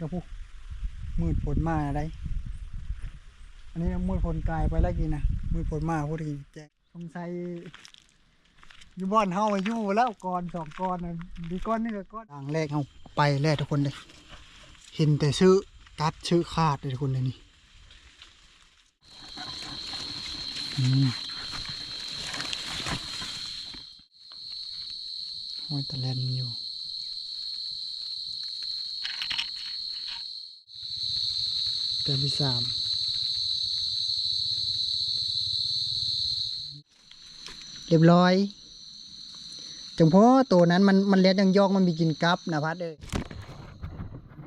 ກໍພຸ້ນ ມືດຝົນມາໄດ໋ ອັນນີ້ມືດຝົນກາຍໄປແລ້ວກີ້ນະ ມືດຝົນມາພຸ້ນ ແຈ້ງ ສົງໄສຢູ່ບ່ອນເຮົາຢູ່ແລ້ວ ກ້ອນສອງກ້ອນນະ ມີກ້ອນໜຶ່ງກັບກ້ອນ ທາງແລກເຮົາໄປແລ້ວທຸກຄົນເດ້ ເຫັນແຕ່ເຊາະຕັດເຊາະຂາດເດ້ທຸກຄົນເດ້ ນີ້ ອືມ ຫ້ອຍຕະແລ່ນຢູ່ ແຕ້ມທີສາມ ຮຽບຮ້ອຍ ຈັ່ງພໍໂຕນັ້ນມັນ ມັນແລ່ນຍ່ອງໆ ມັນມີກິນກັບນະພັດເອີຍ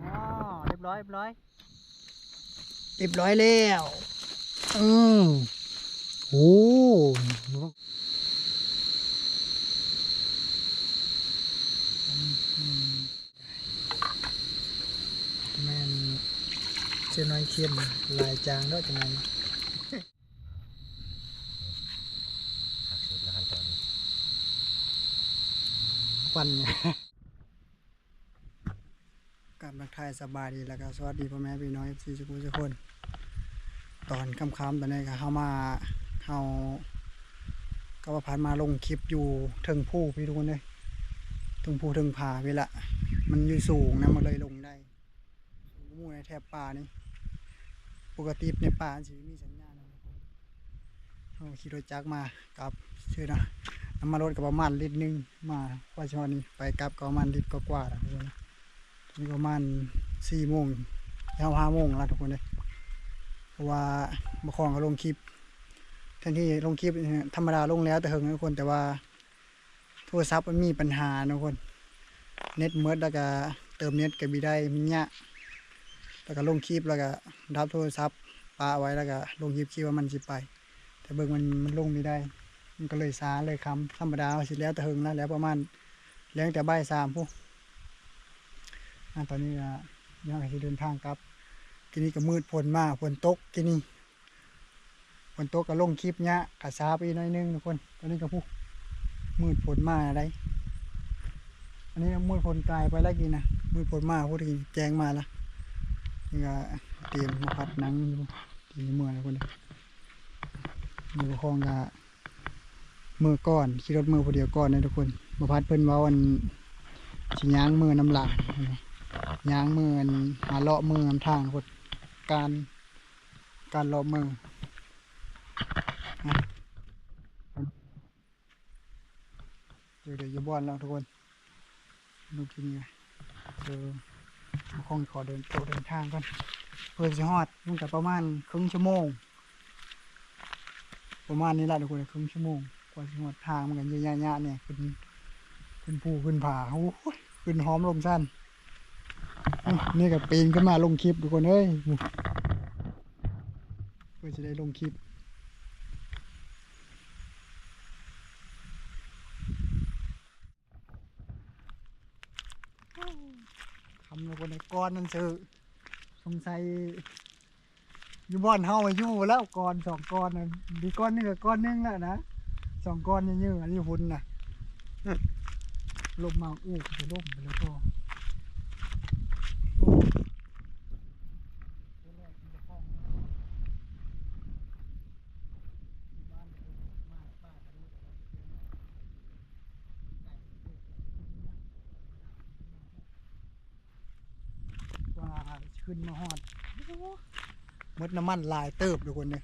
ອໍ ຮຽບຮ້ອຍ ຮຽບຮ້ອຍ ຮຽບຮ້ອຍແລ້ວ ອືມ ໂອ້ ແມ່ນເຊນນ້ອຍເຄັມ ຫຼາຍຈາງເນາະ ຈັ່ງນັ້ນ ຄັກສຸດແລ້ວຂັ້ນຕອນນີ້ ຄວັນ ກາບທັກທາຍສະບາຍດີ ແລ້ວກໍສະຫວັດດີພໍ່ແມ່ພີ່ນ້ອງເອັຟຊີທຸກຄົນ ຕອນຄ່ຳໆ ຕອນນີ້ກໍເຮົາມາ ເຮົາກັບວ່າພາກັນມາລົງຄລິບຢູ່ເທິງພູພີ້ທຸກຄົນເອີຍ ເທິງພູເທິງຜາພີ້ລະ ມັນຢູ່ສູງນະ ມັນເລີຍລົງໄດ້ ໝູ່ໃນແຖບປ່ານີ້ ປົກກະຕິໃນປ່າມັນຊິມີສັນຍານ ເຮົາຂີ່ລົດຈັກມາກັບຊື່ນະ ນ້ຳມັນລົດກໍປະມານລິດໜຶ່ງ ມາກວ່າຊິຮອດນີ້ ໄປກັບກໍປະມານລິດກວ່າໆ ນະທຸກຄົນນະ ນີ້ປະມານສີ່ໂມງ ເຮົາຫ້າໂມງລະທຸກຄົນເດ້ ເພາະວ່າບໍ່ຄ່ອງກໍລົງຄລິບ ແທນທີ່ລົງຄລິບທຳມະດາລົງແລ້ວແຕ່ເຫິງນະທຸກຄົນ ແຕ່ວ່າ ໂທລະສັບມັນມີບັນຫາເນາະທຸກຄົນ ເນັດໝົດ ແລ້ວກະເຕີມເນັດກະບໍ່ໄດ້ ມັນຍາກ ແລ້ວກະລົງຄລິບ ແລ້ວກະດັບໂທລະສັບປະໄວ້ ແລ້ວກະລົງຄລິບ ຄິດວ່າມັນຊິໄປ ແຕ່ເບິ່ງມັນ ມັນລົງບໍ່ໄດ້ ມັນກໍເລີຍຊ້າເລີຍຄ່ຳ ທຳມະດາເຮົາຊິແລ້ວແຕ່ເຫິງລະ ແລ້ວປະມານແລງແຕ່ບ່າຍສາມພຸ້ນ ອາ ຕອນນີ້ກະ ເຮົາກະຊິເດີນທາງກັບ ກີ້ນີ້ກະມືດຝົນມາ ຝົນຕົກກີ້ນີ້ ຝົນຕົກກໍລົງຄລິບຍາກ ກໍຊ້າໄປອີກໜ້ອຍໜຶ່ງທຸກຄົນ ຕອນນີ້ກໍພຸ້ນ ມືດຝົນມາໄດ໋ ອັນນີ້ມືດຝົນກາຍໄປແລ້ວກີ້ນະ ມືດຝົນມາພຸ້ນ ແຈ້ງມາລະ ນີ້ກໍຕຽມມາພັດນັ່ງຢູ່ ຕຽມເມືອທຸກຄົນ ນີ້ກໍຂອງກໍເມືອກ່ອນ ຂີ່ລົດເມືອຜູ້ດຽວກ່ອນເດ້ທຸກຄົນ ບໍ່ພັດເພິ່ນເວົ້າ ອັນ ຊິຍ່າງເມືອນຳຫຼານ ຍ່າງເມືອ ອັນ ຫາເລາະເມືອນຳທາງພຸ້ນ ການ ການເລາະເມືອ ເດີ ເດີ ຢູ່ບ່ອນແລ້ວທຸກຄົນ ລົງທີ່ນີ້ ເດີ ເຮົາຄົງຂໍເດີນ ໂຕເດີນທາງກ່ອນ ເພື່ອຊິຮອດ ມັນກໍປະມານເຄິ່ງຊົ່ວໂມງ ປະມານນີ້ລະທຸກຄົນ ເຄິ່ງຊົ່ວໂມງ ກວ່າຊິຮອດ ທາງມັນກໍຍະຍະແດ່ ຂຶ້ນ ຂຶ້ນພູຂຶ້ນຜາ ໂອ້ຍ ຂຶ້ນຫອມລົງຊັນ ນີ້ກໍປີນຂຶ້ນມາລົງຄລິບທຸກຄົນເອີຍ ເພື່ອຊິໄດ້ລົງຄລິບ ຄ່ຳແລ້ວ ບໍ່ໄດ້ກ່ອນນັ້ນຊື່ ສົງໄສຢູ່ບ່ອນເຮົາຢູ່ແລ້ວ ກ່ອນສອງກ່ອນນະ ມີກ້ອນໜຶ່ງກັບກ້ອນໜຶ່ງແລ້ວນະ ສອງກ້ອນຍືດໆ ອັນນີ້ຫຸ່ນນະ ລົມມາ ໂອ້ ຈະລົ້ມໄປແລ້ວກໍ ໂອ້. ກວ່າຊິຂຶ້ນມາຮອດ ໂອ້ ໝົດນ້ຳມັນຫຼາຍເຕີບທຸກຄົນເອີຍ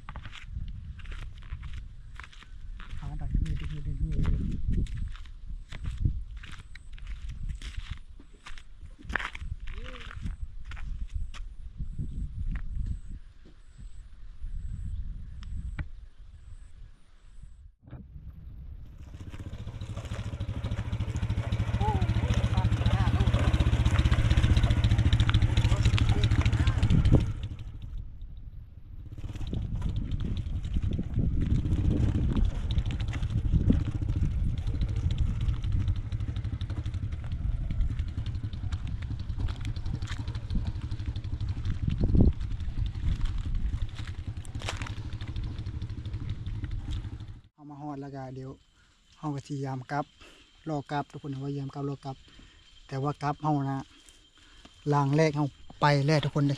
ຫາດັງນີ້ ເຮົາມາຮອດແລ້ວກະ ດຽວເຮົາກະຊິຍາມກັບ ລໍກັບ ທຸກຄົນ ເຮົາວ່າຍາມກັບ ລໍກັບ ແຕ່ວ່າກັບເຮົານະ ລາງແລກເຮົາ ໄປແລ້ວທຸກຄົນເດ້.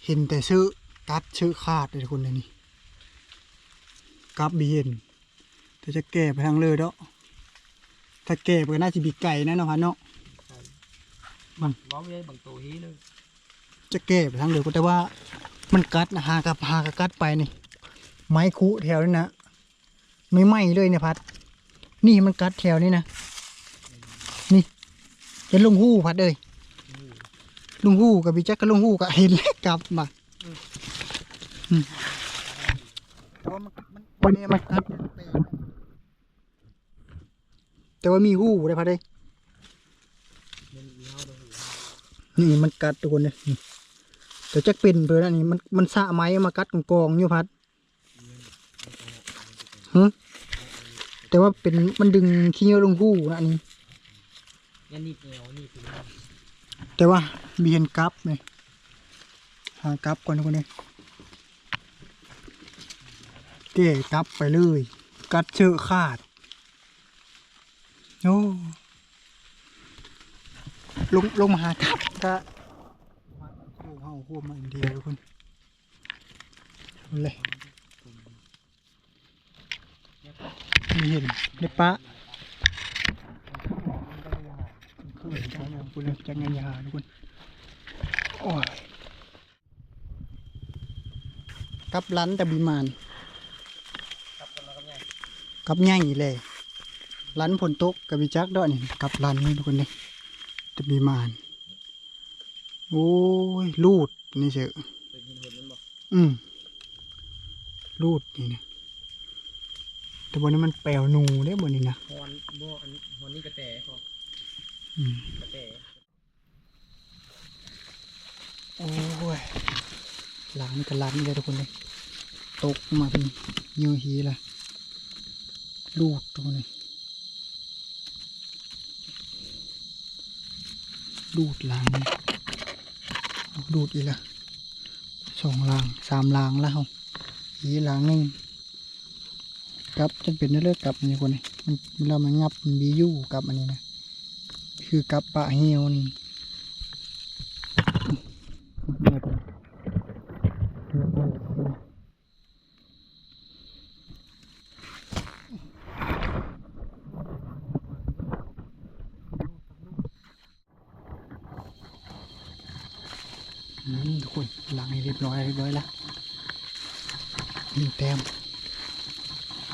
ເຫັນແຕ່ເຊາະ ກັດເຊາະຂາດເດ້ທຸກຄົນເດ້ນີ້ ກັບບໍ່ເຫັນ. ແຕ່ຈະແກ່ໄປທາງເລີດອກ ຖ້າແກ່ໄປກໍໜ້າຊິມີໄກ່ແນ່ເນາະ ພັດເນາະ. ບັງ ເວົ້າເລີຍ ບາງໂຕເຮເລີຍ ຈະແກ່ໄປທາງເດີ ແຕ່ວ່າມັນກັດນະ ຫາກັບ ຫາກະກັດໄປນີ້ ໄມ້ຄຸແຖວນີ້ນະ ໃໝ່ໆເລີຍນີ້ພັດ. ນີ້ມັນກັດແຖວນີ້ນະ ນີ້ ຈະລົງຮູ ພັດເອີຍ ລົງຮູກໍບໍ່ຈັກ ກໍລົງຮູກໍເຫັນແລ້ວກັບມາ. ອືມ ອືມ ແຕ່ວ່າມັນ ມັນ ມັນກັດ ແຕ່ວ່າມີຮູໄດ໋ພັດເອີຍ. ນີ້ມັນກັດທຸກຄົນເດ້ ນີ້ ແຕ່ຈັກເປັນເພິ່ນນະ ນີ້ມັນ ມັນສະໄມ້ມາກັດກອງໆຢູ່ພັດ. ຫຶ ແຕ່ວ່າເປັນ ມັນດຶງຂີ້ເຫຍື້ອລົງຮູນະນີ້ ຢ່າໜີບແອວ ໜີບ ແຕ່ວ່າບໍ່ເຫັນກັບນີ້ ຫາກັບກ່ອນທຸກຄົນເດ້. ແກ່ກັບໄປເລີຍ ກັດເຊາະຂາດ. ໂອ້ ລົງ ລົງມາຫາກັບກະ ໂອ້ ເຮົາໂຮມມາອັນດຽວທຸກຄົນເລີຍ. ນີ້ເຫັນໃນປ່າ ຄືຈັກແນວ ພຸ້ນແຫຼະ ຈັກແນວຢ່າທຸກຄົນ. ໂອ້ຍ ກັບລັນແຕ່ບໍ່ໝານ ກັບໃຫຍ່ແຫຼະ ລັນຝົນຕົກກໍບໍ່ຈັກດອກນີ້ ກັບລັນນີ້ທຸກຄົນເດ້ ແຕ່ບໍ່ໝານ. ໂອ້ຍ ລູດນີ້ເສີ ອືມ ລູດນີ້ນະ ແຕ່ບ່ອນນີ້ມັນແປວໜູເດ້ ບ່ອນນີ້ນະ ຮອນບໍ່ ອັນ ຮອນນີ້ກະແຕ ອືມ ກະແຕ. ໂອ້ຍ ຫຼັງນີ້ກໍຫຼັງນີ້ແຫຼະທຸກຄົນເດ້ ຕົກມາເປັນເຫຍື່ອເຮລະ ລູດທຸກຄົນເດ້ ລູດຫຼັງນີ້ ລູດອີກລະ ສອງຫຼັງ ສາມຫຼັງລະເຮົາ ອີກຫຼັງໜຶ່ງ. ກັບຈັ່ງເປັນແນວເລີ ກັບອັນນີ້ຄົນນີ້ ມັນ ເວລາມັນຫຍັບ ມັນມີຢູ່ ກັບອັນນີ້ນະ ຄືກັບປະເຫວນີ້. ອືມ ທຸກຄົນ ລ້າງໃຫ້ຮຽບຮ້ອຍ ຮຽບຮ້ອຍລະ ໜຶ່ງແຕ້ມ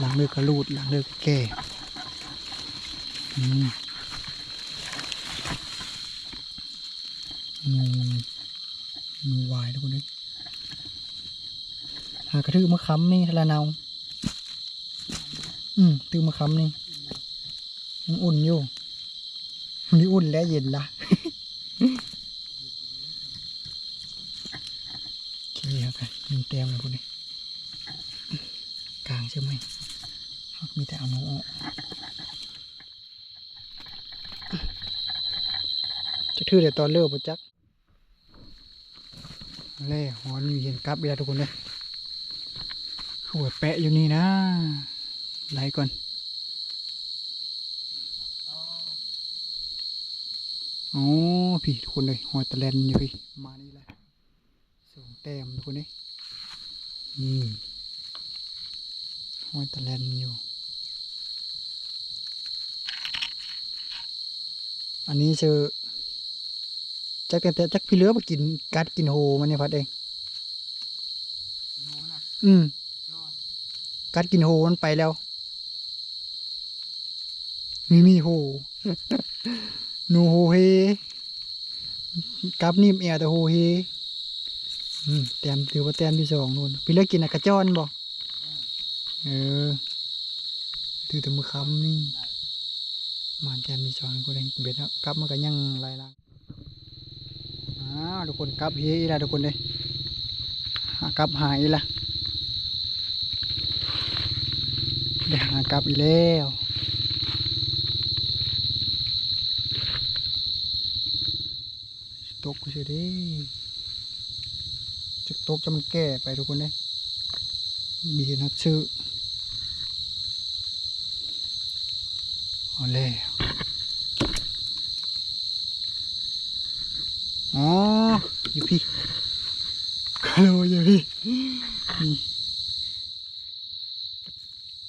ລ້າງເລີກກະລູດ ລ້າງເລີກກະແກ່ ອືມ ໜູ ໜູວາຍ ທຸກຄົນເອີຍ ຫາກະຖືກມື້ຄ່ຳນີ້ລະເນົ່າ. ອືມ ຕື່ມມາຄ່ຳນີ້ ຍັງອຸ່ນຢູ່ ມີອຸ່ນແລ້ວເຢັນລະ ໂອເຄ ເຮົາກະຍິງແຕ້ມແລ້ວພຸ້ນນີ້ ກາງເຊີງໃໝ່ ເຮົາກະມີແຕ່ເອົາໜູອອກ ຈະຖືໄດ້ຕອນເລີບໍ່ຈັກ. ແລ້ວ ຮອນມີເຫັນກັບອີກແລ້ວທຸກຄົນເດີ ຄືວ່າແປະຢູ່ນີ້ນະ ໄລ່ກ່ອນ ໂອ້ ພີ້ທຸກຄົນເດີ ຮອຍຕະແລ່ນຢູ່ພີ້ ມານີ້ແຫຼະ ສອງແຕ້ມທຸກຄົນເດີ ນີ້ ຮອຍຕະແລ່ນຢູ່ ອັນນີ້ເຊີ ຈັກແຕ່ ຈັກພີ້ເຫຼືອໄປກິນ ກັດກິນໂຮມັນນີ້ພັດເອີຍ ອືມ ກັດກິນໂຮມັນໄປແລ້ວ ມີ ມີໂຮ ໜູໂຮເຮ ກັບໜີບແອວແຕ່ໂຮເຮ ອືມ ແຕ້ມ ຖືວ່າແຕ້ມທີສອງໂລດ ພີ້ເຫຼືອກິນນະກະຈອນບໍ່ ເອີ ຖືແຕ່ມື້ຄ່ຳນີ້ ມາແຕ້ມທີສອງ ຜູ້ໃດເບັດເນາະ ກັບມັນກະຍັງຫຼາຍຫຼັງ ອ້າວ ທຸກຄົນ ກັບເຮອີກແລ້ວທຸກຄົນເດີ ຫາກັບຫາຍອີກລະ ໄດ້ຫາກັບອີກແລ້ວ ຕົກຊື່ເດ້ ຈັກຕົກ ຈັກມັນແກ່ໄປທຸກຄົນເດ້ ມີເຫັນຮອດຊື່ ເອົາແລ້ວ ອໍ ຢູ່ພີ້ ກະໂລຢູ່ພີ້ ນີ້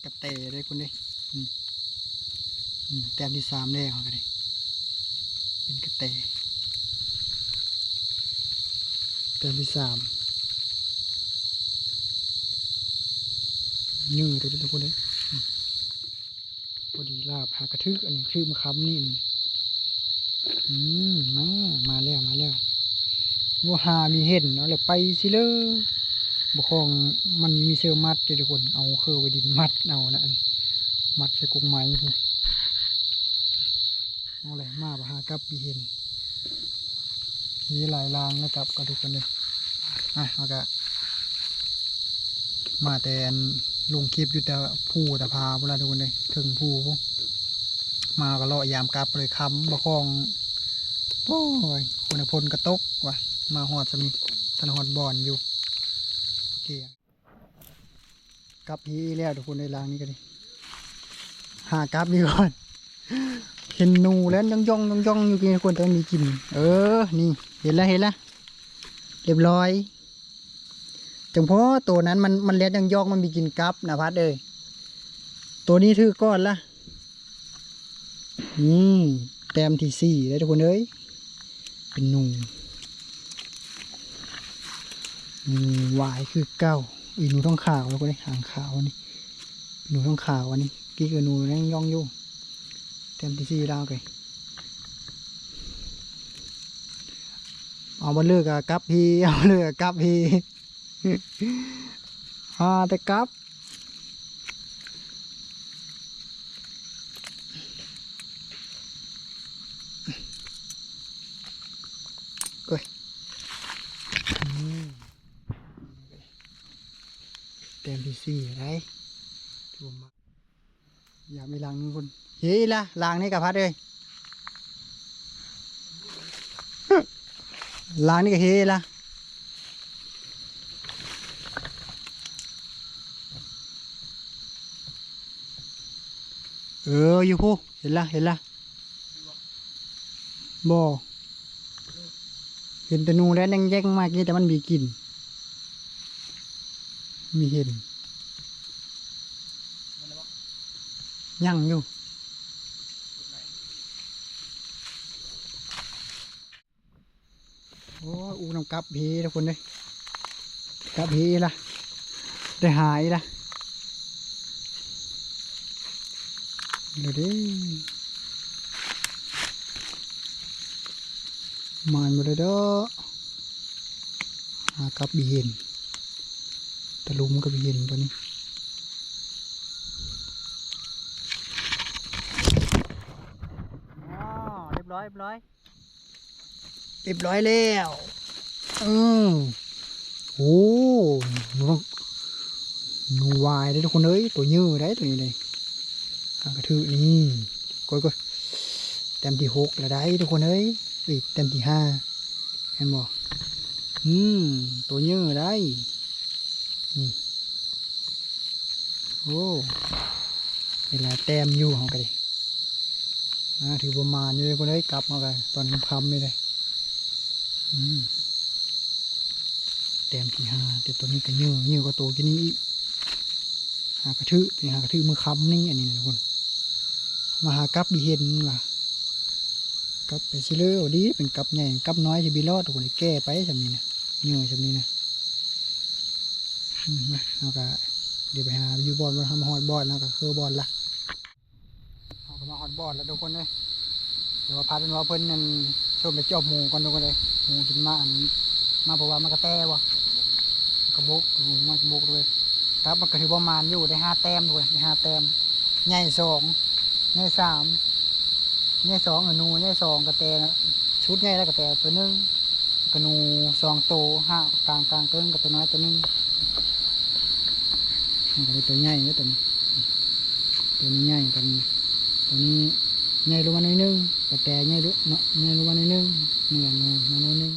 ກະແຕເດ້ຄຸນເດ້ ນີ້ ນີ້ແຕ້ມທີສາມແລ້ວ ເຮົາກະໄດ້ ເປັນກະແຕ ແຕ້ມທີສາມ ເຍີເດີທຸກຄົນເດີ. ພໍດີລາບຫາກະຖືກ ອັນນີ້ຖືກມື້ຄ່ຳນີ້ ນີ້ ອືມ ມາ ມາແລ້ວ ມາແລ້ວ ບໍ່ຫາມີເຫັນ ເອົາແລ້ວໄປຊິເລີຍ ບໍ່ຂອງມັນມີເຊວມັດເດ້ທຸກຄົນ ເອົາເຄີໄວ້ດິນມັດເອົານະ ມັດໃສ່ກົກໄມ້ພຸ້ນ ເອົາແຫຼະ ມາບໍ່ຫາກັບມີເຫັນ. ມີຫຼາຍລາງນະ ກັບກະດູກກັນເດີ ອ່ະ ເຮົາກະມາແຕ່ອັນ ລົງຄລິບຢູ່ແຕ່ພູແຕ່ຜາພຸ້ນລະທຸກຄົນເດີ ເທິງພູພຸ້ນ ມາກະເລາະຍາມກັບເລີຍ ຄ່ຳບໍ່ຂອງ ໂອ້ຍ ຄົນ ຝົນກະຕົກວ່າ ມາຮອດຊ່ຳນີ້ ທັນຮອດບ່ອນຢູ່ ໂອເຄ. ກັບເຮອີກແລ້ວທຸກຄົນເອີຍ ລາງນີ້ກະດີ ຫາກັບດີກ່ອນ ເຫັນໜູແລ່ນຢ່ອງໆ ຢ່ອງໆ ຢູ່ ທຸກຄົນ ແຕ່ມັນມີກິນ ເອີ ນີ້ ເຫັນລະ ເຫັນລະ ລຽບຮ້ອຍ ຈັ່ງພໍໂຕນັ້ນມັນ ມັນແລ່ນຢ່ອງໆ ມັນມີກິນກັບນະພັດເອີຍ ໂຕນີ້ຖືກກ່ອນລະ. ນີ້ແຕ້ມທີສີ່ແລ້ວທຸກຄົນເອີຍ ເປັນໜູ ໜູວາຍຄືເກົ່າ ອີ່ໜູທ້ອງຂາວທຸກຄົນເອີຍ ຫາງຂາວນີ້ ໜູທ້ອງຂາວອັນນີ້ ກິກເອີ ໜູຍັງຍ່ອງຢູ່ ແຕ້ມທີສີ່ແລ້ວເອີຍ ເອົາບໍ່ເລີກກະກັບພີ້ ເອົາບໍ່ເລີກກະກັບພີ້ ຫາແຕ່ກັບ. ໂອ້ຍ ອືມ ແຕ້ມທີສີ່ໄດ໋ ຖືວ່າມາ ຢາກມີລາງໜຶ່ງພຸ້ນ ເຮອີກລະ ລາງນີ້ກະພັດເອີຍ ລາງນີ້ກະເຮອີກລະ ເອີ ຢູ່ພຸ້ນ ເຫັນລະ ເຫັນລະ ບໍ່ ເຫັນແຕ່ໜູແລ່ນແຢ່ງໆ ມາກີ້ ແຕ່ມັນມີກິນ ມີເຫັນ ຍັງຢູ່. ໂອ້ຍ ອູນຳກັບເຮທຸກຄົນເອີຍ ກັບເຮລະ ໄດ້ຫາອີກລະ ເດີ ມານບໍ່ໄດ້ດອກ ຫາກັບບໍ່ເຫັນ ຕະລຸມກະບໍ່ເຫັນຕອນນີ້ ອໍ ລຽບຮ້ອຍ ລຽບຮ້ອຍ. ລຽບຮ້ອຍແລ້ວ ເອີ ໂອ້ ໜູວາຍເດ້ທຸກຄົນເອີຍ ໂຕເຍີໄດ໋ ໂຕນີ້ໄດ໋ ຫາກະຖືກນີ້ ກົດໆ ແຕ້ມທີຫົກແລ້ວໄດ໋ທຸກຄົນເອີຍ ເອີຍ ແຕ້ມທີຫ້າ ເຫັນບໍ່ ອືມ ໂຕເຍີໄດ໋ ນີ້ ໂອ້ ເປັນຫຼາຍແຕ້ມຢູ່ເຮົາກະດີ ອ່າ ຖືວ່າໝານຢູ່ເດ້ ເພິ່ນເອີຍ ກັບມາກະຕອນຄ່ຳໆນີ້ເດ້ ອືມ ແຕ້ມທີຫ້າ ແຕ່ໂຕນີ້ກະເຍີ ເຍີກວ່າໂຕກີ້ນີ້ອີກ ຫາກະຖືກ ໂຕນີ້ຫາກະຖືກມື້ຄ່ຳນີ້ ອັນນີ້ນະທຸກຄົນ ມາຫາກັບບໍ່ເຫັນວ່າ ກັບໄປຊິເລີ ດີເປັນກັບໃຫຍ່ ກັບນ້ອຍຊິບໍ່ລອດ ທຸກຄົນ ແກ່ໄປຊ່ຳນີ້ນະ ເຍີຊ່ຳນີ້ນະ ອືມ ມາ ເຮົາກະ ດຽວໄປຫາຢູ່ບ່ອນ ເຮົາມາຮອດບ່ອນ ເຮົາກະຄືບ່ອນລະ ເຮົາກະມາຮອດບ່ອນແລ້ວທຸກຄົນເອີຍ ແຕ່ວ່າພັດເພິ່ນວ່າເພິ່ນນັ້ນ ຊົນໄປຈອບໝູກ່ອນທຸກຄົນເອີຍ ໝູກິນມາອັນ ມາເພາະວ່າມັນກະແຕບໍ່ ກະບົກ ໝູມັນກະບົກເລີຍ ກັບມັນກະຖືວ່າໝານຢູ່ ໄດ້ຫ້າແຕ້ມທຸກຄົນ ໄດ້ຫ້າແຕ້ມ ໃຫຍ່ສອງ ໃຫຍ່ສາມ ໃຫຍ່ສອງ ໜູໃຫຍ່ສອງ ກະແຕ ຊຸດໃຫຍ່ແລ້ວກະແຕໂຕໜຶ່ງ ກະໜູສອງໂຕ ຫາກາງ ກາງເຕີງ ກະໂຕນ້ອຍໂຕໜຶ່ງ ມັນກະໄດ້ໂຕໃຫຍ່ເດ້ໂຕນີ້ ໂຕນີ້ໃຫຍ່ ໂຕນີ້ ໂຕນີ້ໃຫຍ່ລົງມາໜ້ອຍໜຶ່ງ ກະແຕໃຫຍ່ລົງ ເນາະ ໃຫຍ່ລົງມາໜ້ອຍໜຶ່ງ ນີ້ລະ ມາໜ້ອຍໜຶ່ງ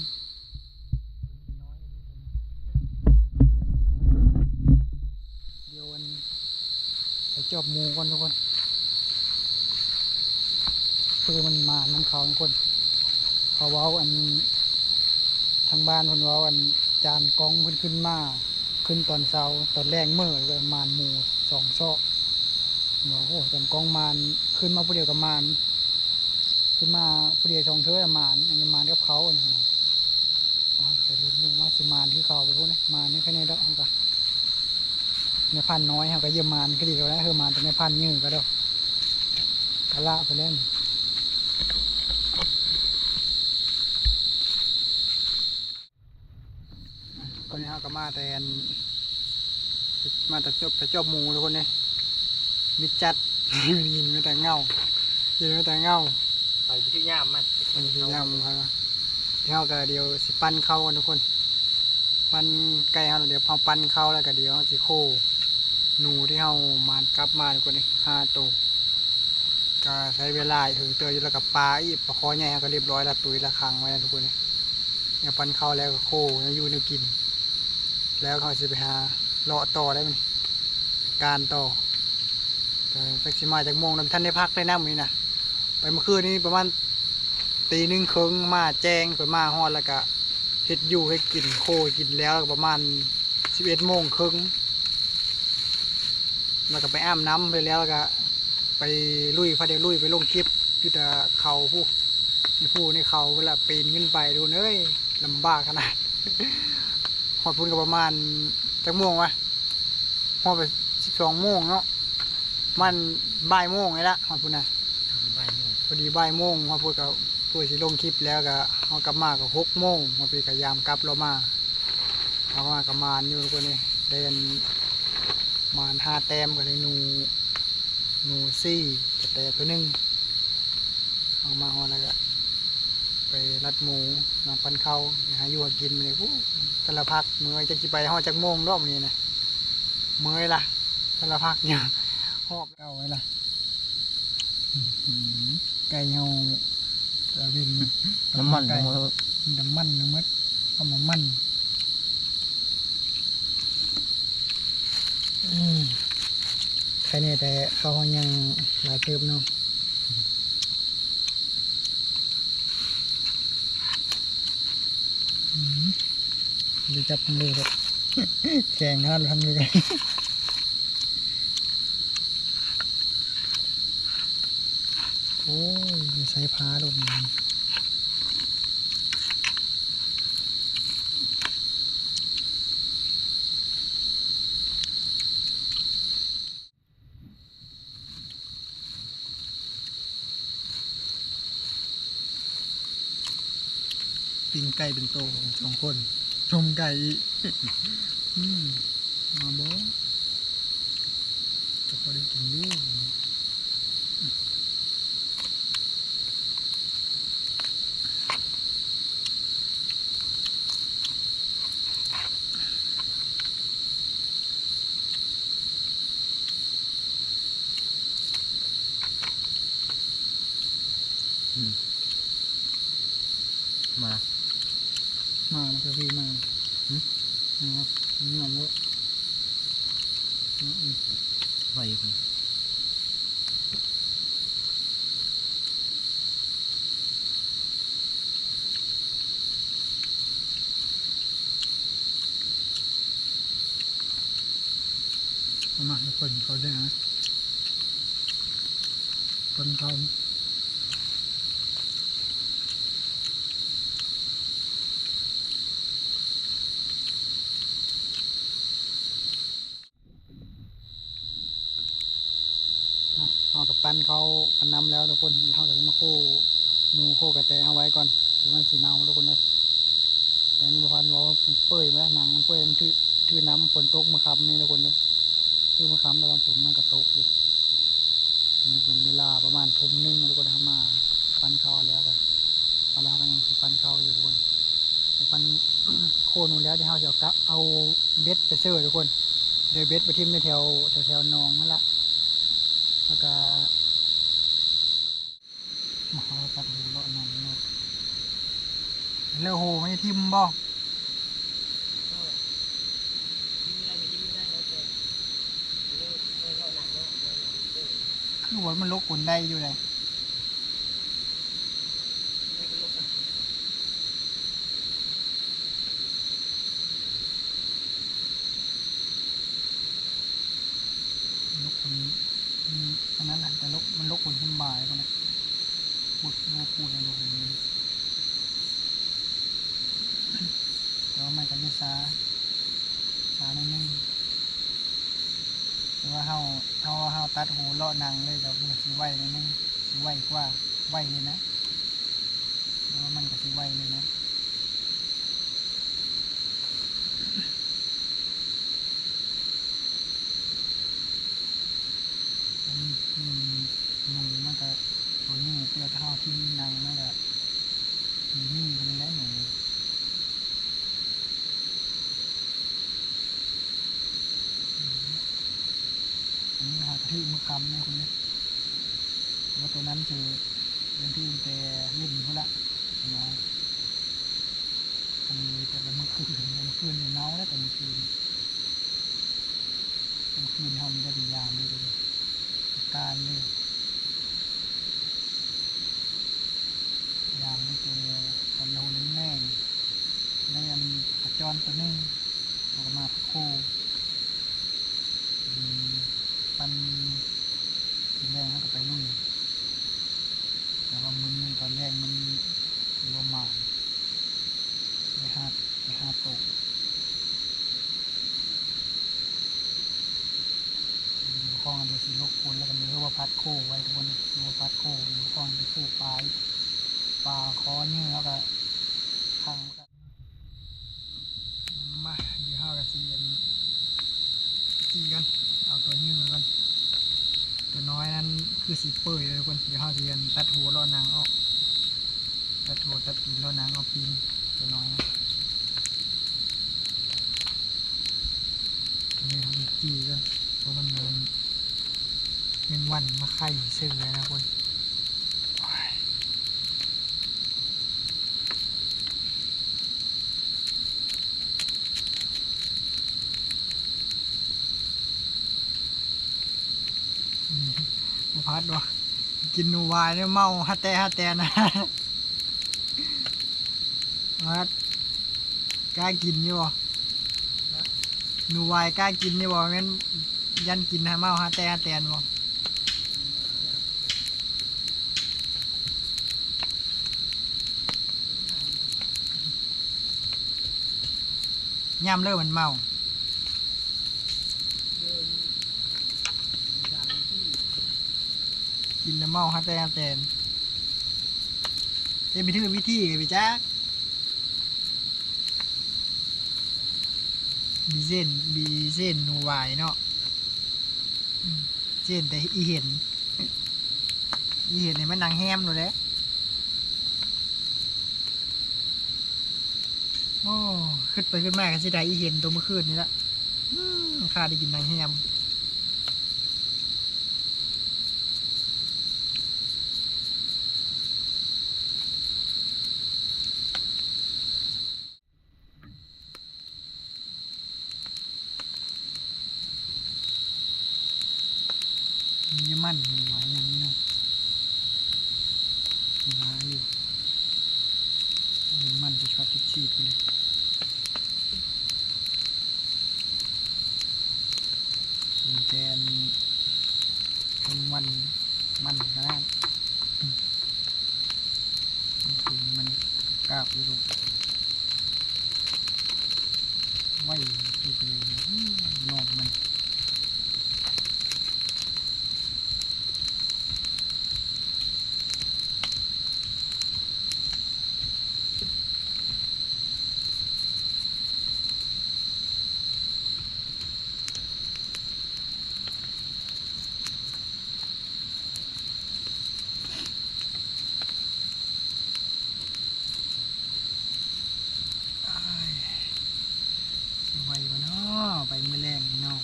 ດຽວອັນ ໄປຈອບໝູກ່ອນທຸກຄົນ ເພື່ອມັນມານຳເຂົາທຸກຄົນ ເຂົາເວົ້າອັນ ທາງບ້ານເພິ່ນເວົ້າ ອັນ ຈານກອງເພິ່ນຂຶ້ນມາ ຂຶ້ນຕອນເຊົ້າ ຕອນແລງເມີ ແລ້ວກໍໝານໝູສອງຊອກ. ເພິ່ນວ່າ ໂອ້ ຈານກອງໝານ ຂຶ້ນມາຜູ້ດຽວກໍໝານ ຂຶ້ນມາຜູ້ດຽວສອງເທື່ອໝານ ອັນນີ້ໝານກັບເຂົາ ອັນນີ້. ອ່າ ໄປລຸ້ນເບິ່ງວ່າຊິໝານຄືເກົ່າບໍ່ ທຸກຄົນເອີຍ. ໝານນີ້ໃຄແນ່ດອກ ເຮົາກະ ນາຍພັນນ້ອຍ ເຮົາກະຢ້ຽມໝານຄືດີແລ້ວ ເຮີ ໝານແຕ່ນາຍພັນໃຫຍ່ກະດອກ ກະລະໄປແລ້ວນີ້. ຕອນນີ້ເຮົາກະມາແຕ່ອັນ ມາແຕ່ຈອບ ໄປຈອບໝູ ທຸກຄົນເອີຍ. ມິດຈັດ ໄດ້ຍິນແຕ່ເງົາ ໄດ້ຍິນແຕ່ເງົາ ໄປບໍ່ຖືກຍາມມັນ ໄປບໍ່ຖືກຍາມມັນ. ເຮົາກະດຽວຊິປັ້ນເຂົ້າກັນ ທຸກຄົນ ປັ້ນໄກ່ເຮົາ ແລ້ວດຽວເຮົາປັ້ນເຂົ້າ ແລ້ວກະດຽວເຮົາຊິໂຄ້ໜູທີ່ເຮົາໝານກັບມາ ທຸກຄົນເອີຍ ຫ້າໂຕ. ກະໃຊ້ເວລາເຖິງເຕີບຢູ່ ແລ້ວກະປາອີກ ປາຄໍໃຫຍ່ເຮົາກະລຽບຮ້ອຍລະ ຕຸ້ຍລະ ຂັງໄວ້ ທຸກຄົນເອີຍ. ດຽວປັ້ນເຂົ້າແລ້ວກະໂຄ້ແນວຢູ່ແນວກິນ ແລ້ວເຮົາຊິໄປຫາເລາະຕໍ່ໄດ້ມື້ນີ້ ການຕໍ່. ແຕ່ຈັກຊິມາຈັກໂມງນຳ ບໍ່ທັນໄດ້ພັກເລີຍນະມື້ນີ້ນະ. ໄປມື້ຄືນນີ້ປະມານຕີໜຶ່ງເຄິ່ງ ມາແຈ້ງ ຂ້ອຍມາຮອດແລ້ວກະເຮັດຢູ່ເຮັດກິນ ໂຄ້ກິນແລ້ວ ແລ້ວກະປະມານສິບເອັດໂມງເຄິ່ງ ແລ້ວກະໄປອາບນ້ຳ ແລ້ວກະໄປລຸຍ ພາດຽວລຸຍໄປລົງຄລິບ ຢູ່ແຕ່ເຂົາພຸ້ນ ໃນພູໃນເຂົາພຸ້ນລະ ປີນຂຶ້ນໄປ ທຸກຄົນເອີຍ ລຳບາກຂະໜາດ. ຮອດພຸ້ນກະປະມານ ຈັກໂມງວະ ຮອດໄປສິບສອງໂມງເນາະ ປະມານບ່າຍໂມງນີ້ລະ ຮອດພຸ້ນນະ ພໍດີບ່າຍໂມງ ພໍດີບ່າຍໂມງ ຮອດພຸ້ນກະ ເພື່ອຊິລົງຄລິບແລ້ວກະ ເຮົາກັບມາກະຫົກໂມງ ຮອດພີ້ກະຍາມກັບລາວມາ. ເຮົາມາກະໝານຢູ່ ທຸກຄົນເອີຍ ໄດ້ອັນ ໝານຫ້າແຕ້ມ ກະໄດ້ໜູ ໜູສີ່ ກະແຕໂຕໜຶ່ງ. ເຮົາມາຮອດແລ້ວກະໄປລັດໝູ ມາປັ້ນເຂົ້າ ໄປຫາຢູ່ຫາກິນມື້ນີ້. ໂອ້ ແຕ່ລະພັກເມື່ອຍ ຈັກຊິໄປຮອດຈັກໂມງເນາະມື້ນີ້ນະ ເມື່ອຍລະ ແຕ່ລະພັກ ຫອບເອົາໄວ້ລະ. ໄກ່ເຮົາ ຕາວິນ ນ້ຳມັນ ນ້ຳມັນທັງໝົດ ເອົາມາໝັ່ນ. ອືມ ໄຄແນ່ແຕ່ເຂົ້າເຮົາຍັງຫຼາຍເຕີບເນາະ. ອືມ ໄດ້ຈັບທັງເລີຍ ແຂງຂະໜາດທັງເລີຍ. ໂອ້ຍ ໃສ່ຜ້າໂລດນີ້. ປີ້ງໄກ່ເປັນໂຕ ສອງຄົນ ຕົ້ມໄກ່ອີກ. ອືມ ມາບໍ່ ຈະພໍໄດ້ກິນຢູ່. ອືມ ມາລະ ມາລະ ເຈົ້າພີ່ມາ. ຫື ມາ ເມືອງເນາະ ອືມ ໄວຢູ່. ເອົາມາໃຫ້ເພິ່ນເຂົາແດ່ນະ ເພິ່ນເຂົາ. ເຮົາກະປັ້ນເຂົ້າກັນນຳແລ້ວທຸກຄົນ. ເຮົາກະຊິມາໂຄ້ໜູໂຄ້ກະແຕເຮົາໄວ້ກ່ອນ ດຽວມັນຊິເນົ່າທຸກຄົນເອີຍ. ແຕ່ນີ້ບໍ່ພາດເວົ້າ ມັນເປື່ອຍມາແລ້ວ ໜັງມັນເປື່ອຍ ມັນຖື ຖືນ້ຳ ຝົນຕົກມື້ຄ່ຳນີ້ທຸກຄົນເອີຍ ຄືມື້ຄ່ຳແລ້ວ ຝົນມັນກະຕົກຢູ່. ອັນນີ້ເປັນເວລາປະມານທຸ່ມໜຶ່ງທຸກຄົນ ເຮົາມາປັ້ນເຂົ້າແລ້ວກະ ຕອນແລກເຮົາກະຍັງຊິປັ້ນເຂົ້າຢູ່ທຸກຄົນ ໄປປັ້ນໂຄ້ໜູແລ້ວ ດຽວເຮົາຊິເອົາກະ ເອົາເບັດໄປເສີທຸກຄົນ. ດຽວເບັດໄປຖິ້ມຢູ່ແຖວ ແຖວໆໜອງຫັ້ນລະ ແລ້ວກະ ມາເຮົາຕັດຫູເລາະໜອງເນາະ ເລີກຫູມັນຊິຖິ້ມບໍ່? ຄືວ່າມັນຫຼົກກົນໄດ້ຢູ່ໃດ. ອັນນັ້ນນະ ແຕ່ລົກ ມັນລົກຄົນສຳບາຍພຸ້ນນະ ປູດ ໂອ້ ປູດໃຫ້ລົກເຫັນ ແຕ່ວ່າມັນກໍຊິຊ້າ ຊ້າໜ້ອຍໜຶ່ງ ແຕ່ວ່າເຮົາ ເຮົາ ເຮົາຕັດຫົວເລາະໜັງເລີຍ ກໍມັນກໍຊິໄວໜ້ອຍໜຶ່ງ ຊິໄວກວ່າ ໄວເລີຍນະ ແຕ່ວ່າມັນກໍຊິໄວເລີຍນະ. ອືມ ໜູມັນກະຕົວໃຫຍ່ ແຕ່ຖ້າເຮົາຖິ້ມໜັງມັນກະມີ ມີເທົ່ານັ້ນແຫຼະໜູ. ອືມ ອັນນີ້ຫາກະຖືກມື້ຄ່ຳເດ້ຄົນເດ້ ວ່າຕົວນັ້ນຄືຍັງຖືກແຕ່ເວັນພຸ້ນລະ ເນາະ. ອັນນີ້ແຕ່ລະມື້ຄືນ ມື້ຄືນນີ້ເນົ່າແລ້ວ ແຕ່ມື້ຄືນ ມື້ຄືນເຮົາມີແຕ່ໄປຢາມເລີຍ ການເລີຍ ຢາມຕັ້ງແຕ່ຕອນເຊົ້າແລງໆ ໄດ້ອັນປາຈອນຕົວໜຶ່ງ ເຮົາກໍມາພັກໂຄ ອືມ ປັນກິນແລງ ເຮົາກໍໄປລຸຍ ແຕ່ວ່າມື້ນີ້ຕອນແລງມັນບໍ່ມາ ໄດ້ຫ້າ ໄດ້ຫ້າໂຕ. ຢູ່ຫ້ອງອັນເດຊິລົກຄົນ ແລ້ວກໍມີເອີ້ນວ່າພັດໂຄໄວ້ທຸກຄົນ ເອີ້ນວ່າພັດໂຄ ຢູ່ຫ້ອງໄປໂຄປາ ປາຄໍເຫຍື່ອ ແລ້ວກໍຂັງ ມາ ດຽວເຮົາກໍຊິອັນ ຈີ່ກັນ ເອົາຕົວເຫຍື່ອກ່ອນ ຕົວນ້ອຍນັ້ນຄືຊິເປີຍເລີຍທຸກຄົນ ດຽວເຮົາຊິອັນ ຕັດຫົວເລາະໜັງອອກ ຕັດຫົວຕັດຕີນເລາະໜັງອອກປີ້ງ ຕົວນ້ອຍນະ ດຽວເຮົາຊິຈີ່ກ່ອນ ເພາະມັນມີແມງວັນມາໄຂ່ຊື່ນະຄົນ. ບໍ່ພັດບໍ່ ກິນໜູວາຍນີ້ເມົາຫາແຕະຫາແຕນນະ ພັດ ກ້າກິນຢູ່ບໍ່? ໜູວາຍກ້າກິນຢູ່ບໍ່? ແມ່ນຢ້ານກິນຫາເມົາຫາແຕະຫາແຕນບໍ່? ຍາມເລີມັນເມົາ ກິນແລ້ວເມົາຫາແຕະຫາແຕນ ເຮັດບໍ່ຖືກວິທີກໍໄປຈັກ ບີເຊັນ ບີເຊັນໜູວາຍເນາະ ອືມ ເຊັນແຕ່ອີເຫັນ ອີເຫັນນີ້ມັນນັ່ງແຮມໂລດເດ້. ໂອ້ ຄຶດໄປຄຶດມາກໍເສຍດາຍອີເຫັນໂຕມື້ຄືນນີ້ລະ ອືມ ຂ້າໄດ້ກິນນັ່ງແຮມ. ມີມັນຫົວຫຍັງນີ້ເນາະ ຫຼາຍຢູ່ ມີມັນຊິຊອດຊິຊີດໄປເລີຍ ກິນແຕ່ອັນ ແມງວັນ ມັນຂະໜາດ. ມັນກາບຢູ່ໂລດ ໄວສຸດເລີຍ ນ້ອງມັນ. ອ້າຍ ຊິໄຫວບໍ່ນໍ ໄປມື້ແລງນີ້ນໍ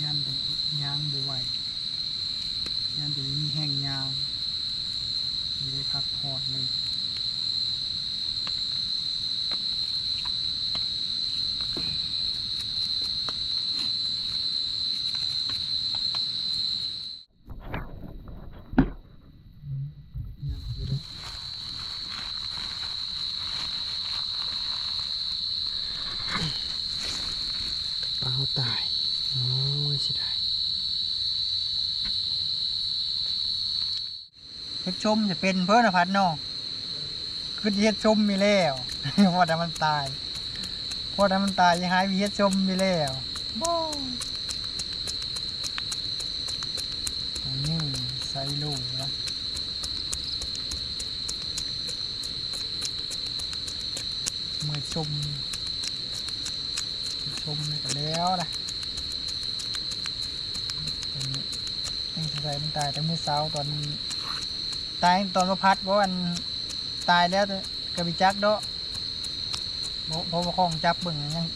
ຢ້ານແຕ່ຍ່າງບໍ່ໄຫວ ຢ້ານແຕ່ບໍ່ມີແຮງຍ່າງ ບໍ່ໄດ້ພັກຜ່ອນເລີຍ. ຍັງຢູ່ເດີ ເ ເຮັດຊົມຈະເປັນເພິ່ນນະພັດເນາະ ຄືຊິເຮັດຊົມນີ້ແລ້ວ ພໍແຕ່ມັນຕາຍ ພໍແຕ່ມັນຕາຍ ຢາກໃຫ້ເຮັດຊົມນີ້ແລ້ວ ໂອ້ ໂອ້ຍ ໃສ່ໂລລະ ເມື່ອຊົມ ຊົມນີ້ກໍແລ້ວລະ ຕົວນີ້ ຍັງຊິໃສ່ມັນຕາຍແຕ່ມື້ເຊົ້າ ຕອນຕາຍຕອນມາພັດບໍ່ ອັນຕາຍແລ້ວກໍບໍ່ຈັກເນາະ ເພາະວ່າຂອງຈັບເບິ່ງຍັງ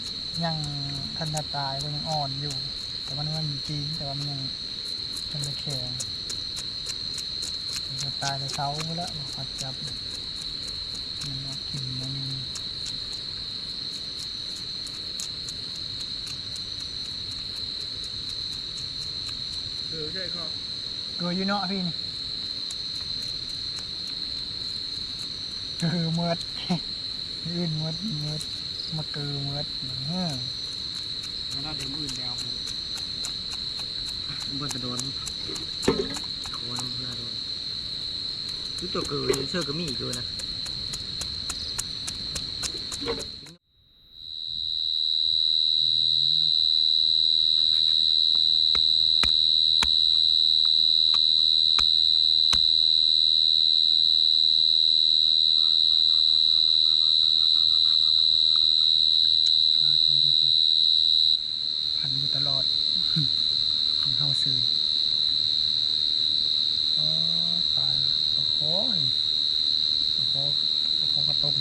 ຍັງທັນໄດ້ຕາຍ ຍັງອ່ອນຢູ່ ແຕ່ວ່າມັນມີຕີນ ແຕ່ວ່າມັນຍັງ ມັນບໍ່ແຂງ ມັນກໍຕາຍແຕ່ເຊົ້າພຸ້ນແຫຼະ ບໍ່ຄັດຈັບ ມັນອອກກິນໜ້ອຍໜຶ່ງ ເກີໃສ່ເຂົ້າ ເກີຢູ່ເນາະພີ່ນີ້ ເກີໝົດ. ອື່ນໝົດ ໝົດ ມາເກີໝົດ ເອີ ແລ້ວເດີມອື່ນແລ້ວ ເບິດແຕ່ໂດນ ຂໍນຳເພື່ອໂດນ ຄືຕົວເກີເຊີກະມີເກີນະ ພາກັນຢູ່ພຸ້ນ ພັນຢູ່ຕະຫຼອດ ໃຫ້ເຮົາຊື້ ອໍ ປາ ປາຄໍ ປາຄໍ ປາຄໍກະຕົມ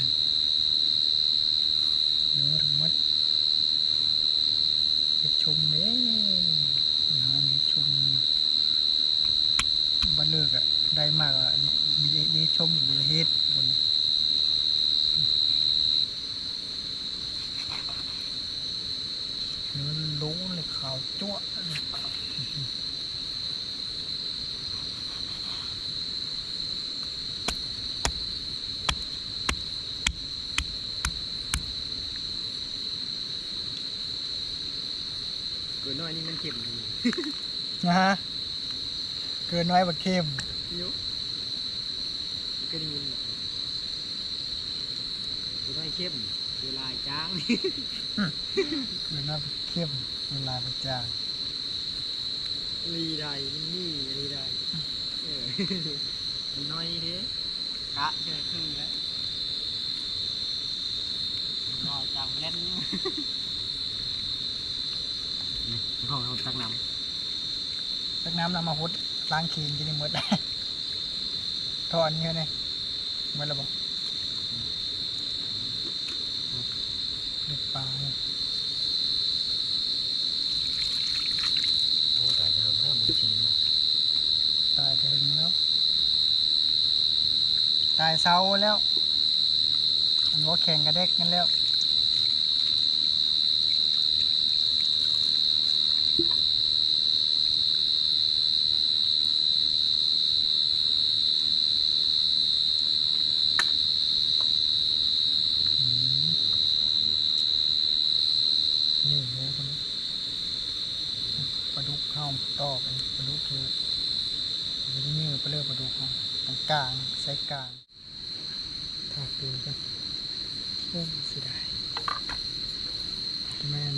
ເໜືອທັງໝົດ ເຮັດຊົມເດ້ ເຮັດຊົມ ບັດເລີກອະ ໄດ້ມາກະ ເຮັດຊົມ ເຮັດຄົນ ເນື້ອໂລນເລີຍ ຂາວຈັ້ວະເລີຍ. ເກີນໜ້ອຍນີ້ມັນເຄັມ ນະ ເກີນໜ້ອຍບໍ່ເຄັມ ຢູ່ ເຄີຍໄດ້ຍິນບໍ່ ເກີນໜ້ອຍເຄັມ ເກີນຫຼາຍຈາງ ເກີນໜ້ອຍເຄັມ ເກີນຫຼາຍບໍ່ຈາງ ອີ່ຫຼີໃດ ມັນມີອີ່ຫຼີໃດ ເອີ ມັນໜ້ອຍເດ້ ກະເທື່ອຄືແຫຼະ ໜ້ອຍຈາງແບນ ນີ້ ເຮົາ ເຮົາຕັກນ້ຳ ຕັກນ້ຳແລ້ວມາຫົດລ້າງຂີ້ນທີ່ນີ້ໝົດ ທໍ່ອັນນີ້ເຮົານີ້ ໝົດແລ້ວບໍ່? ເລັບປານີ້ ໂອ້ ຕາຍແຕ່ເຫິງແລ້ວ ເບິ່ງສີມັນ ຕາຍແຕ່ເຫິງແລ້ວ ຕາຍເຊົາແລ້ວ ມັນບໍ່ແຂງກະແດກນັ້ນແລ້ວ. ນີ້ແຫຼະ ປາດຸກເຮົາຕໍ່ໄປ ປາດຸກຄື ມັນຈະຍື່ໄປເລີຍປາດຸກເຮົາ ກາງໆ ໃສ່ກາງ. ຖ້າປູກັນ ໂອ້ ເສຍດາຍ ແມ່ນ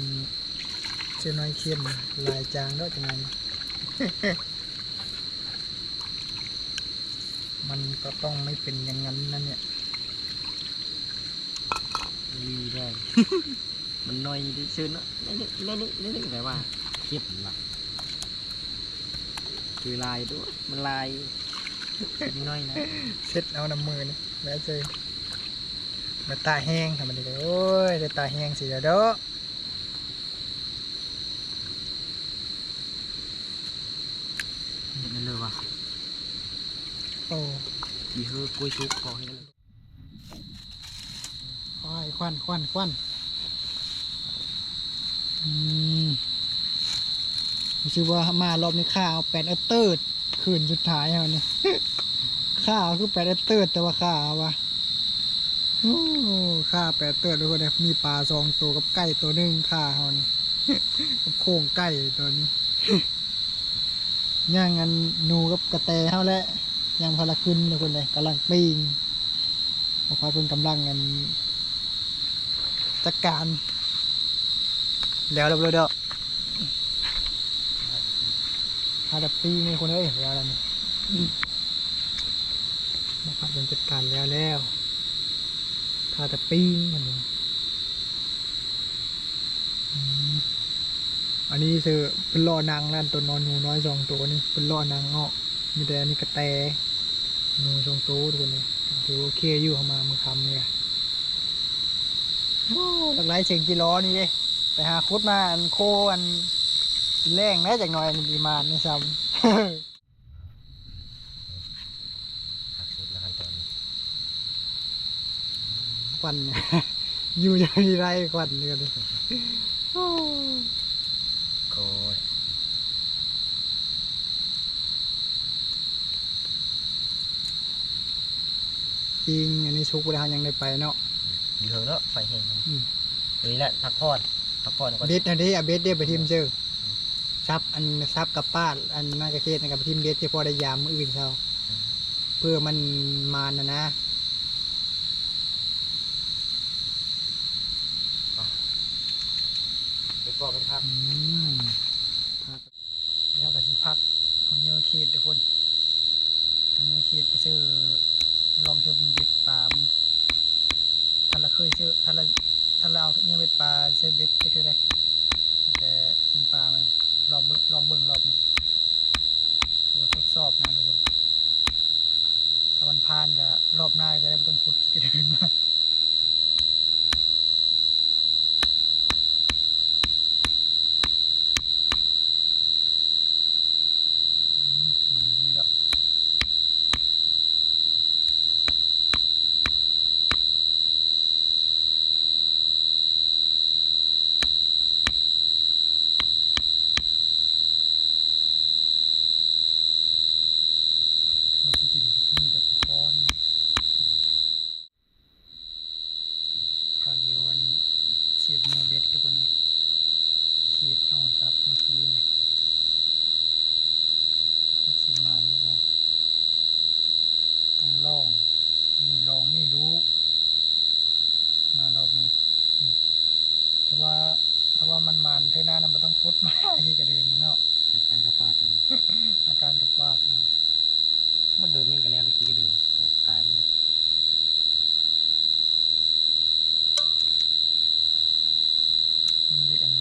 ເສື້ອນ້ອຍເຄັມ ຫຼາຍຈາງເນາະ ຈັ່ງນັ້ນ ມັນກໍຕ້ອງໄມ່ເປັນຢ່າງນັ້ນນັ້ນແຫຼະ ນີ້ໄດ້. ມັນໜ້ອຍທີ່ສຸດເນາະ ໜ້ອຍໜຶ່ງ ໜ້ອຍໜຶ່ງ ໜ້ອຍໜຶ່ງ ແຕ່ວ່າເຄັມລະ ຄືຫຼາຍໂດດ ມັນຫຼາຍ ໜ້ອຍນະ ເຊັດເອົານ້ຳມືນີ້ແລ້ວເຊີຍ ມາຕາແຮງ ທຳມະດາ ໂອ້ຍ ໄດ້ຕາແຮງຊິແລ້ວເດີ້ ເຮັດນັ້ນເລີຍວ່າ ໂອ້ ອີເຮີກວຍສຸກກໍເຮັດນັ້ນເລີຍ. ໂອ້ຍ ຄວັນ ຄວັນ ຄວັນ ອືມ ຮູ້ສຶກວ່າມາລອບນີ້ຂ້າເອົາແປດເອີເຕີດ ຄືນສຸດທ້າຍເຮົານີ້ ຂ້າເອົາຄືແປດເອີເຕີດ ແຕ່ວ່າຂ້າເອົາວ່າ ໂອ້ ຂ້າແປດເອີເຕີດ ທຸກຄົນເອີຍ ມີປາສອງໂຕກັບໄກ່ໂຕໜຶ່ງ ຂ້າເຮົານີ້ ກັບໂຄງໄກ່ໂຕນີ້ ຍ່າງອັນໜູກັບກະແຕເຮົາແຫຼະ. ຍັງບໍ່ທັນລະຂຶ້ນທຸກຄົນເດ້ ກຳລັງປີ້ງ ບໍ່ຄ່ອຍເພິ່ນກຳລັງອັນ ຈັດການ ແລ້ວ ແລ້ວ ແລ້ວ ຖ້າແຕ່ປີ້ງນີ້ທຸກຄົນເອີຍ ແລ້ວ ແລ້ວນີ້ ບໍ່ຄ່ອຍເພິ່ນຈັດການແລ້ວ ແລ້ວ ຖ້າແຕ່ປີ້ງມັນ ອືມ ອັນນີ້ເຊື່ອ ເພິ່ນເລາະນັ່ງແລ້ວ ຕົວນອນໜູນ້ອຍສອງໂຕນີ້ ເພິ່ນເລາະນັ່ງອອກ ມີແຕ່ອັນນີ້ກະແຕ ໜູສອງໂຕທຸກຄົນເອີຍ ຖືວ່າໂອເຄຢູ່ ເຮົາມາມື້ຄ່ຳນີ້ ໂອ້ ຫຼັກຫຼາຍສຽງຈີລໍນີ້ເດ້ ໄປຫາຂຸດມາອັນໂຄອັນແລງແລ້ວ ຈັກໜ່ອຍນີ້ ມານນີ້ຊ້ຳ. ຄັກສຸດແລ້ວຂັ້ນຕອນນີ້ ຄວັນ ຢູ່ ຢູ່ທີ່ໄດ້ຄວັນເດີ ໂອ້ຍ ປີ້ງອັນນີ້ສຸກແລ້ວ ເຮົາຍັງໄດ້ໄປເນາະ ຢູ່ເທິງເນາະ ໄຟແຮງ ອືມ ຕົວນີ້ແຫຼະ ພັກຜ່ອນ ພັກຜ່ອນກ່ອນ ເບັດຫັ້ນເດ້ ເອົາເບັດເດ້ໄປຖິ້ມເຊີ ສັບ ອັນ ສັບກັບປາດ ອັນນັ້ນກະເຂດນັ້ນກະໄປຖິ້ມເບັດ ຊິພໍໄດ້ຍາມມື້ອື່ນເຊົ້າ ອືມ ເພື່ອມັນມານຫັ້ນນະ ເປັນກອບເປັນຄັບ ອືມ ເຮົາກະຊິພັກ ເຮົາເຫື່ອເຂດທຸກຄົນ ເຮົາເຫຍື່ອເຂດໄປເຊີ ລອງເຊີເບິ່ງເບັດປາ ທັນລະເຄີຍເຊີ ທັນລະ ທັນລະເອົາເຫຍື່ອເບັດປາເຊີເບັດຈັກເທື່ອໃດ ແຕ່ເປັນປາ ລອງເບິ່ງ ລອງເບິ່ງລອບນີ້ ຖືວ່າທົດສອບນະທຸກຄົນ ຖ້າມັນຜ່ານກະລອບໜ້າກະຈະໄດ້ບໍ່ຕ້ອງຂຸດຂີ້ກະເດີນມາ. ມັນຊິກິນ ມີແຕ່ປາຄອນ. ພາດຽວອັນສຽບເຫຍື່ອເບັດທຸກຄົນເອີຍ ເຂດເຮົາສັບມື້ກີ້ນະ ຈັກຊິມານຫຼືບໍ່ ຕ້ອງລອງ ມື້ລອງມື້ຮູ້ ມາລອບນີ້ ອືມ ຖ້າວ່າ ຖ້າວ່າມັນມານເທື່ອໜ້ານະ ບໍ່ຕ້ອງຂຸດມາຂີ້ກະເດີນເນາະ ອາການກະປາດ ອາການກະປາດເນາະ. ມັນໂດນຍິງກັນແລ້ວ ຕະກີ້ກະເດີນ ຕາຍໝົດແລ້ວ ມັນເຮັດອັນ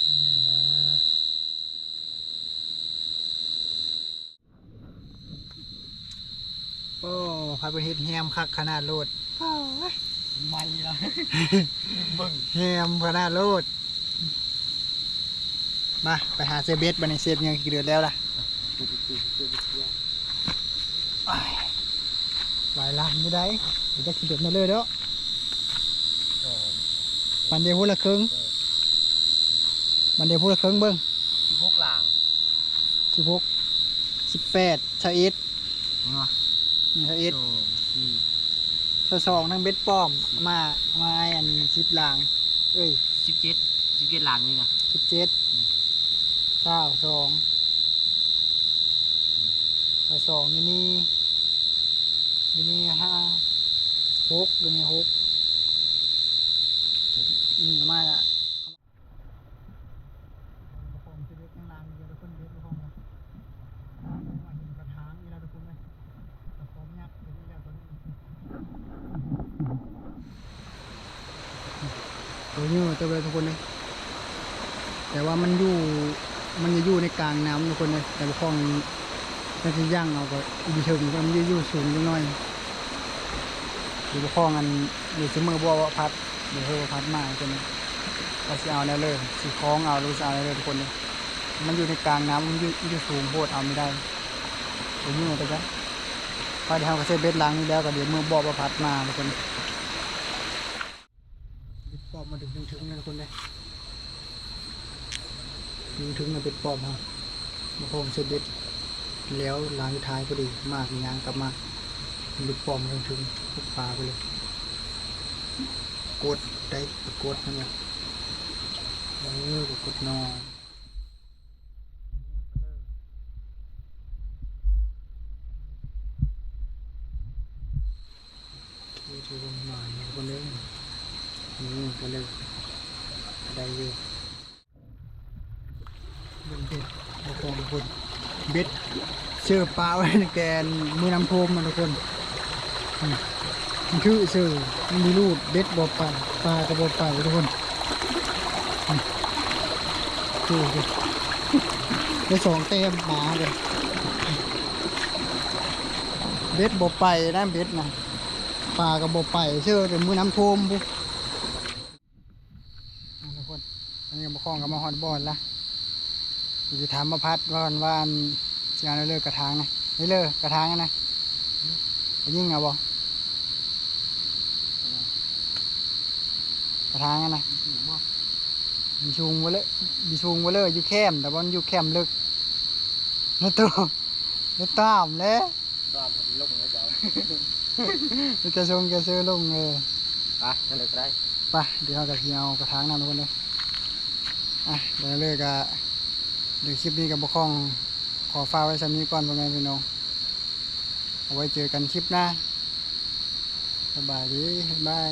ອັນນີ້ນະ ໂອ້ ພາເພິ່ນເຮັດແຮມຄັກຂະໜາດໂລດ ໂອ້ຍ ໃໝ່ລະ ເບິ່ງ ແຮມຂະໜາດໂລດ. ມາ ໄປຫາເຊີເບັດບາດນີ້ ເຊີເຫຍື່ອກິນເດືອດແລ້ວລະ ຫຼາຍລ້ານຢູ່ໃດ໋ ຈັກຊິເປັນແນວເລີເນາະ ບາດດຽວຜູ້ລະເຄິ່ງ ບາດດຽວຜູ້ລະເຄິ່ງເບິ່ງ ສິບຫົກຫຼາງ ສິບຫົກ ສິບແປດ ຊາວເອັດ ເນາະ ອືມ ຊາວເອັດ ສອງ ສີ່ ຊາວສອງ ທັງເບັດປ້ອມ ມາ ມາອັນ ສິບຫຼາງ ເອີຍ ສິບເຈັດ ສິບເຈັດຫຼາງນີ້ນະ ສິບເຈັດ ອືມ ຊາວສອງ ອືມ ຊາວສອງ ຢູ່ນີ້ ຢູ່ນີ້ ຫ້າ ຫົກ ຢູ່ນີ້ ຫົກ ອືມ ມາລະ. ໂຕເຫຍື້ອເຕີບເລີຍທຸກຄົນເອີຍ ແຕ່ວ່າມັນຢູ່ ມັນຈະຢູ່ໃນກາງນ້ຳທຸກຄົນເອີຍ ແຕ່ບໍ່ຄອງ ມັນຊິຍ່າງເອົາກໍອີ່ເທິງ ມັນຢູ່ ຢູ່ສູງຈັກໜ້ອຍ ແຕ່ບໍ່ຄອງ ອັນ ດຽວຊິເມືອບອກວ່າພັດ ດຽວເຮີວ່າພັດມາທຸກຄົນເອີຍ ວ່າຊິເອົາແນວເລີ ຊິຄອງເອົາ ຫຼືຊິເອົາແນວເລີທຸກຄົນເອີຍ ມັນຢູ່ໃນກາງນ້ຳ ມັນຢູ່ ຢູ່ສູງໂພດ ເອົາບໍ່ໄດ້ ໂຕເຫຍື້ອແຕ່ກັນ ໄປ ດຽວເຮົາກໍເຊີເບັດຫຼັງນີ້ແລ້ວ ກໍດຽວເມືອບອກວ່າພັດມາທຸກຄົນ ເບັດປ້ອມມາເຖິງເທິງໆ ແລ້ວທຸກຄົນເດີ ເຖິງໆ ແລ້ວເບັດປ້ອມເຮົາ ມາຂອງເຊີເບັດ ແລ້ວຫຼັງສຸດທ້າຍພໍດີ ມາກຍ່າງກັບມາ ເບັດປ້ອມເທິງໆ ປົກປາໄປເລີຍ ກົດໄດ້ປາກົດຫັ້ນແຫຼະ ເອີ ປາກົດນ້ອຍ. ຖືວ່າໝານເນາະທຸກຄົນເດີ. ນີ້ກໍເລີຍໄດ້ຢູ່. ເບິ່ງເບັດ ບໍ່ຂອງທຸກຄົນ ເບັດເຊີປາໄວ້ຕັ້ງແຕ່ມື້ນ້ຳຖ້ວມມາທຸກຄົນ. ອືມ ມັນຖືເຊີ ມັນມີລູດ ເບັດບໍ່ໄປ ປາກໍບໍ່ໄປທຸກຄົນ. ອືມ ໂອ້ໂຫ ໄດ້ສອງແຕ້ມປາເລີຍ. ເບັດບໍ່ໄປນະ ເບັດນະ ປາກໍບໍ່ໄປເຊີ ແຕ່ມື້ນ້ຳຖ້ວມພຸ້ນ. ອ່າ ທຸກຄົນ ຕອນນີ້ບໍ່ຄອງກໍມາຮອດບ່ອນລະ. ຊິຖາມບ່າວພັດກ່ອນວ່າ ອັນ ຊິເອົາແນວເລີກະຖາງນະ ເລີກະຖາງນະ ໄປຍິງເອົາບໍ່? ກະຖາງນະ ມີສູງບໍ່ເລີ ມີສູງບໍ່ເລີ ຢູ່ແຄມ ແຕ່ວ່າມັນຢູ່ແຄມເລິກ ນະໂຕ ນະຕາມແຫຼະ. ຕາມລົງແລ້ວເຈົ້າ ມີແຕ່ຊົງແຕ່ເຊີລົງເລີຍ. ໄປ ນັ້ນເລີຍກໍໄດ້ ໄປ ດຽວເຮົາກໍຊິເອົາກະຖາງນຳທຸກຄົນເດີ. ອ່ະ ແລ້ວເລີຍກໍ ດຽວຄລິບນີ້ກໍບໍ່ຄອງຂໍຝາກໄວ້ສ່ຳນີ້ກ່ອນ ພໍ່ແມ່ພີ່ນ້ອງ ເອົາໄວ້ເຈີກັນຄລິບໜ້າ. ສະບາຍດີ ບາຍບາຍ.